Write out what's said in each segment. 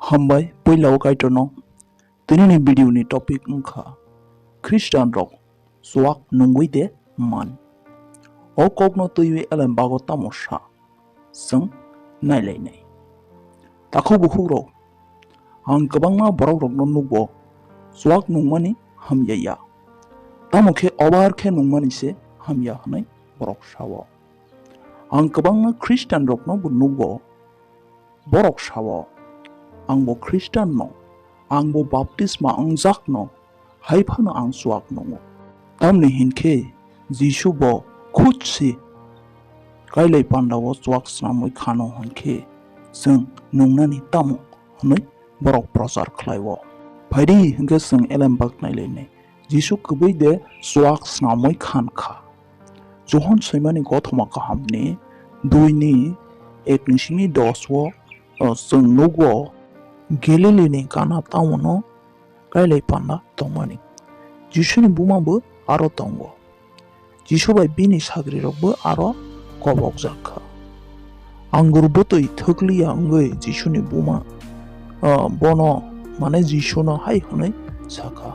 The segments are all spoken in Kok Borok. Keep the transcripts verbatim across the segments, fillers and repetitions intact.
Hambai puila o Kaitorno. Tinini video ni topic wngkha Christian rok chuak nungwi de man. O kokno twiwi Elembago tamo sa, chwng nailainai. Takhuk bukhuk rok, ang kwbangma borok rokno nukgo chuak nungmani hamya ya. Tamo khe obar khe nungmani se hamya hwnwi borok sao. Ang kwbangma Christian rokno bo nukgo, borok sao, "Ang bo Christian no, ang bo baptisma wngjak no, hai phano ang chuak nungo." Tamni hinkhe Jisu bo khutsi kailai pandao chuak snamwi khano hinkhe chwng nungnani tamo hwnwi borok prochar khlaio. Phaidi hinkhe chwng Elembak nailainai. Jisu kwbwi de chuak snamwi khan kha. Johon soimani kothoma kahamni dui ni ek ni simi dos o, o, chwng nugo Galili ni Kana town o kailai panda tongmani. Jisuni buma bo aro tongo. Jisu bai bini sagrirokbo aro kobokjak kha. Angur bwtwi thwkliya wngwi Jisuni buma, ah, bono, mane Jisuno hai hwnwi sa kha,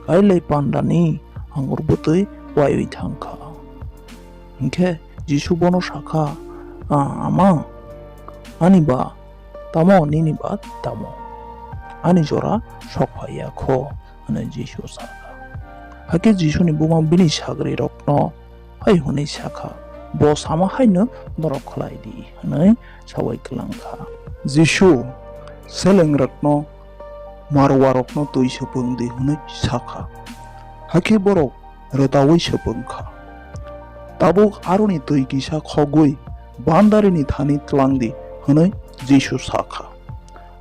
"Kailai pandani angur bwtwi waiwi thang kha." Hinkhe Jisu bono sa kha, "Ah, ama, ani ba tamo, nini ba tamo? Ani jora sok phai ya kho," hwnwi Jisu sa kha. Hakhe Jisuni buma bini sagrirokno hai hwnwi sa kha, "Bo sama haino norok khlai di," hwnwi saui klang kha. Jisu selengrokno, "Maruarokno twi swpwng di," hwnwi sa kha. Hakhe borok rwtaui swpwng kha. Tabuk aroni twi kisa khogwi bandarini thani tlang di, hwnwi Jisu sa kha.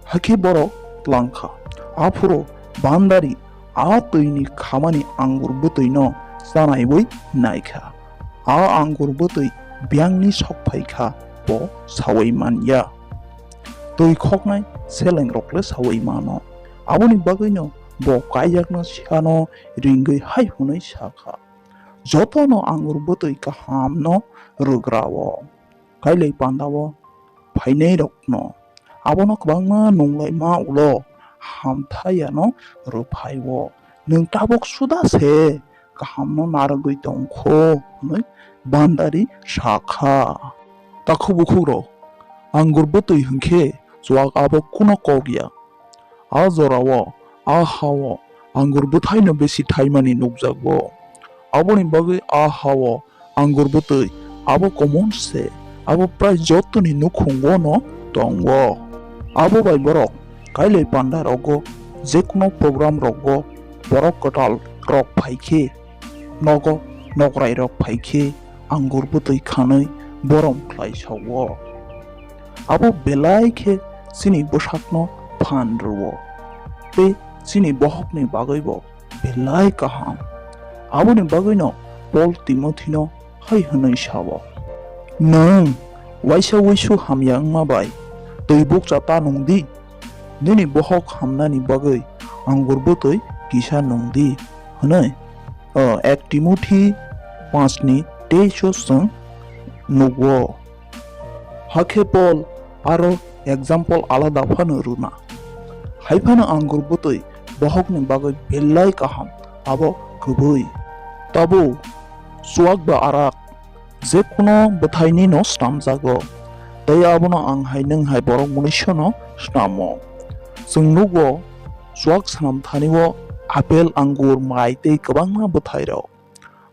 Hakhe borok tlang kha. Aphuru bandari a twini khamani angur bwtwino chanaiwi nai kha. A angur bwtwi biyangni sok phai kha, bo saui man ya. Twi khoknai selengrok le saui mano. Aboni bagwino bo kaijakna sikano ringwi hai hwnwi sa kha, "Jotono angur bwtwi kahamno rwgrao, kailai pandao phainairokno, abono kwbangma nunglaima ulo hamthayano rwphaio. Nwng tabuk suda se kahamno narwgwi tong kho," hwnwi bandari sa kha. Takhuk bukhukrok, angur bwtwi hwnkhe chuak abo kuno kok ya. A jorao, a hao angur bwthaino besi thaimani nukjago. Aboni bagwi a hao angur bwtwi abo common se, abo prai jotoni nukhungono tongo. Abo bai borok kailai panda rogo, jekuno program rogo borok kwtal rok phai khe, nogo nokrai rok phai khe angur bwtwi khanwi borom khlai sao. Abo belai khe chini bwsakno phan rwo tei chini bohokni bagwibo belai kaham. Aboni bagwino Pol Timothino hai hwnwi sao, "Nwng waisa wuisu hamya wngma bai twi bukcha ta nung di, nini bohok hamnani bagwi angur bwtwi kisa nung di," hwnwi, o, ek Timothi panch ni teis o chwng nugo. Hakhe Pol aro example alada phano rwna. Hai phano angur bwtwi bohokni bagwi belai kaham, abo kwbwi. Tabuk chuak ba arak, jekuno bwthainino snamjago, tei abono ang hai nwng hai borok mwnwisono snamo. Chwng nugo, chuak snam thani o apple, angur, mai tei kwbangma bwthairok.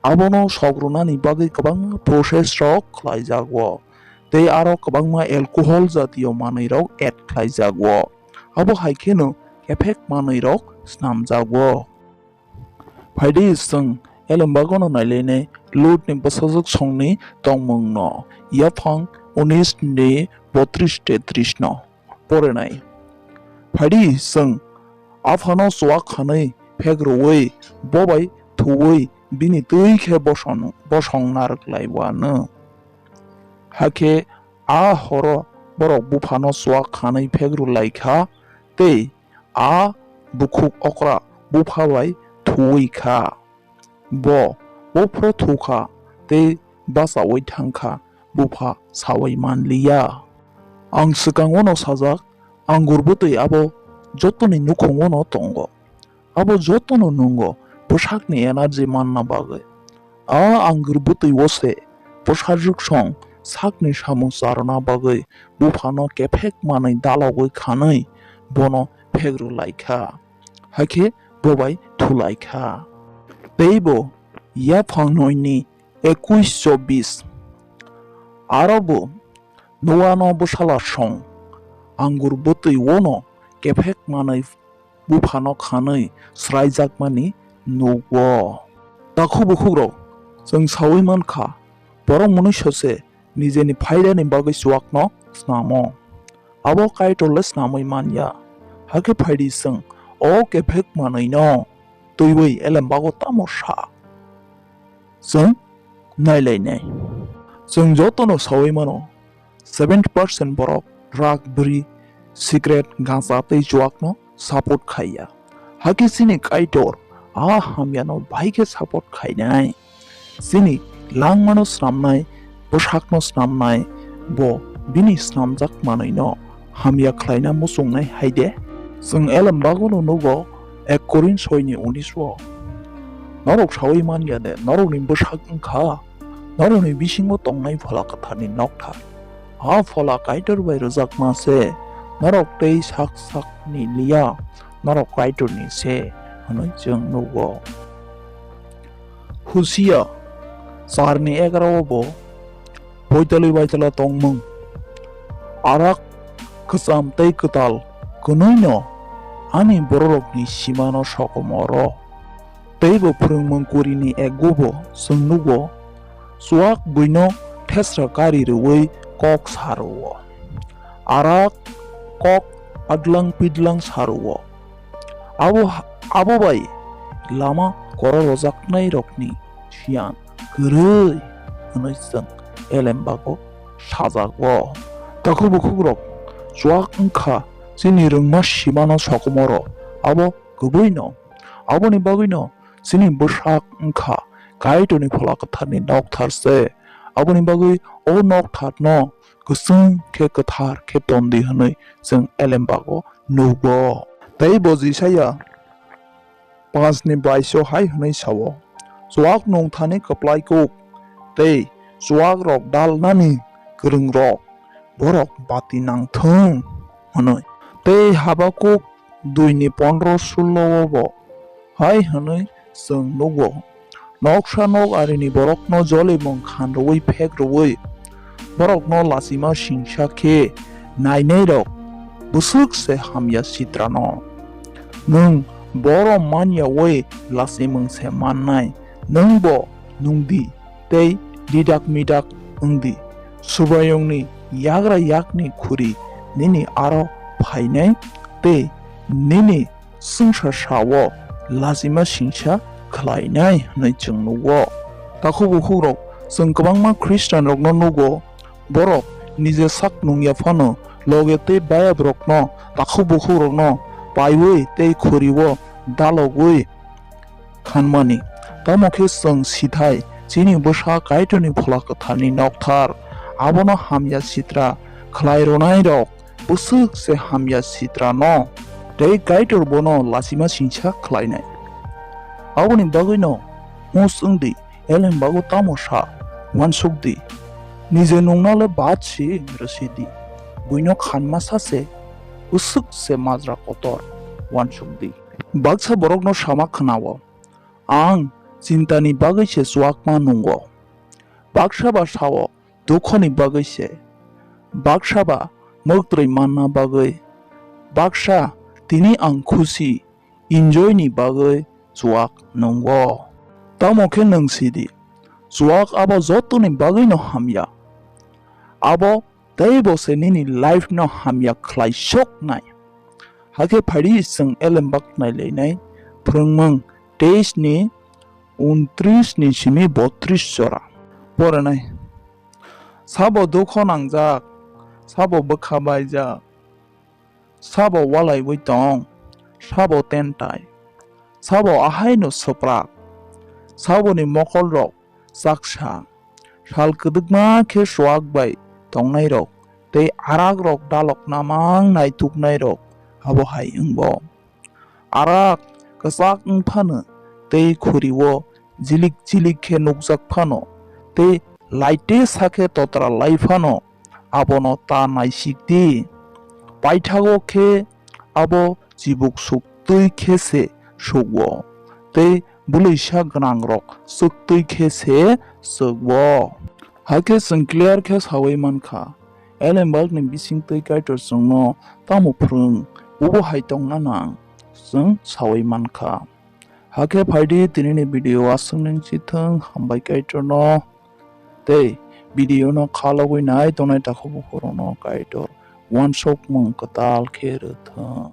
Abono sok rwnani bagwi kwbangma process rok khlaijago, tei aro kwbangma alcohol jatiyo manwirok add khlaijago. Abo hai kheno kephek manwirok snamjago. Phaidi chwng Elembagono nailainai Lutni bwsajwk songni tongmungno, yaphang unis ni botris tetris no porinai. Phaidi chwng aphano chuak khanwi phek rwui, bo bai thuwi bini twi khe bosong, bosong narwk lai uanw. Hakhe a horo borok buphano chuak khanwi phek rw lai kha, tei a bukhuk okra bupha bai thuwi kha. Bo buphro thu kha tei bachaui thang kha, bupha saui man li ya. Ang swkango'-no sajak, Angur bwtwi abo jotoni nukhungo no tongo. Abo jotono nungo bwsakni energy manna bagwi. A angur bwtwi o se bwsajwk song sakni samung charwna bagwi buphano kephek manwi dalogwi khanwi bono phek rw lai kha. Hakhe bo bai thu lai kha. Tei bo yaphang noi ni ekuis chobis. Aro bo Noano bwsala song angur bwtwi o no kephek manwi buphano khanwi sraijakmani nugo. Takhuk bukhukrok, chwng saui man kha, borok mwnwi sose nijeni phaidani bagwi chuakno snamo. Abo Kaitor le snamwi man ya. Hakhe phai di chwng o kephek manwino twiwi elembago tamo sa. Chwng nailainai. Chwng jotono saui mano, seventy percent borok drug, biri, cigarette, gaja tei chuakno support khaiya. Hakhe chini Kaitor a hamyano bai khe support khainai. Chini langmano snamnai, bwsakno snamnai, bo bini snamjak manwino hamya khlaina muchungnai hai de? Chwng elembago no nugo, ek Korin soi ni unis o. Norok saui man ya de, norokni bwsak wng kha norokni bisingo tongnai Phola Kwtharni nokthar. A Phola Kaitor bai rwjakma se, norok tei sak sakni liya, norok Kaitorni se hwnwi chwng nugo. Husia charni egaro o bo poitali baitala tongmung, arak kwcham tei kwtal kwnwino ani bororokni simano sokomoro. Tei bo phwrwngmung kurini ego bo chwng nugo, chuak buino thesra kari rwui kok sa rwo, arak kok adlang pidlang sa rwo. Abo, abo bai lama kororojaknairokni siyan kwrwi hwnwi chwng elembago sajago. Takhuk bukhukrok, chuak wngkha chini rwngma simano sokomoro, abo kwbwino. Aboni bagwino chini bwsak wngkha Kaitorni Phola Kwtharni nokthar se. Aboni bagwi o noktharno kwchwng khe kwthar khe tondi hwnwi chwng elembago nugo. Tei bo Jisaya panch ni baiso hai hwnwi sao, "Chuak nungthani kwplai kuk tei chuak rok dalnani kwrwng rok, borok bati nangthung," hwnwi. Tei Habakuk dui ni pondro sullo o bo hai hwnwi chwng nugo, "Noksa nok arini borokno jolimung khan rwui phek rwui, borokno lachima singsa khe nainairok bwswk se hamya sitrano. Nwng borom man yaui lachimung se mannai, nwng bo nung di tei didak midak wng di. Subraiyungni yagra yakni khuri nini aro phainai tei nini swngsa sao lachima singsa khlainai," hwnwi chwng nugo. Takhuk bukhukrok, chwng kwbangma Khristianrokno nugo, borok nije sak nung ya phano loge tei bayabrokno, takhuk bukhukrokno paiwi tei khuriwo dalogwi khanmani. Tamo khe chwng sithai chini bwsa Kaitorni Phola Kwtharni nokthar, abono hamya sitra khlai rwnairok bwswk se hamya sitrano tei Kaitor bono lachima singsa khlainai. Aboni bagwino hus wng di, elembago tamo sa, uansuk di. Nije nungna le bat si rwsi di, buino khanma sa se bwswk se majra kotor, uansuk di. Baksa borokno sama khna-o, "Ang chintani bagwi se chuakma nungo." Baksa ba sao, "Dukhoni bagwi se." Baksa ba mwktwi manna bagwi. Baksa, "Tini ang khusi, enjoy ni bagwi chuak nungo." Tamo khe nwng sidi, chuak abo jotoni bagwino hamya. Abo tei bo se nini life no hamya khlai soknai. Hakhe phaidi chwng elembak nailainai, Phwrwngmung teis ni untris ni simi botris jora. Porinai. Sabo dukho nangjak, sabo bwkha baijak, sabo walaiwi tong, sabo tentai, sabo ahaino swprak, saboni mokolrok chaksa, sal kwdwkma khe chuak bai tongnairok tei arakrok dalok namang naituknairok abo hai wngbo. Arak kwchak wng phano tei khurio jilik jilik khe nukjak phano tei laite sakhe totra lai phano abono ta naisik di. Paithago khe abo chibuk suktwi khe se sukgo tei bwlwisa gwnangrok chwktwi khe se chwkgo. Hakhe chwng clear khe saui mankha, Elembakni bisingtwi Kaitor chwngno tamo phrwng, ubo hai tongna nang, chwng saui mankha. Hakhe phaidi tinini video aswk nung chithwng, hambai Kaitorno. Tei video no khalogwi nai tongnai takhuk bukhurokno Kaitor uansukmung kwtal khe rwthwng.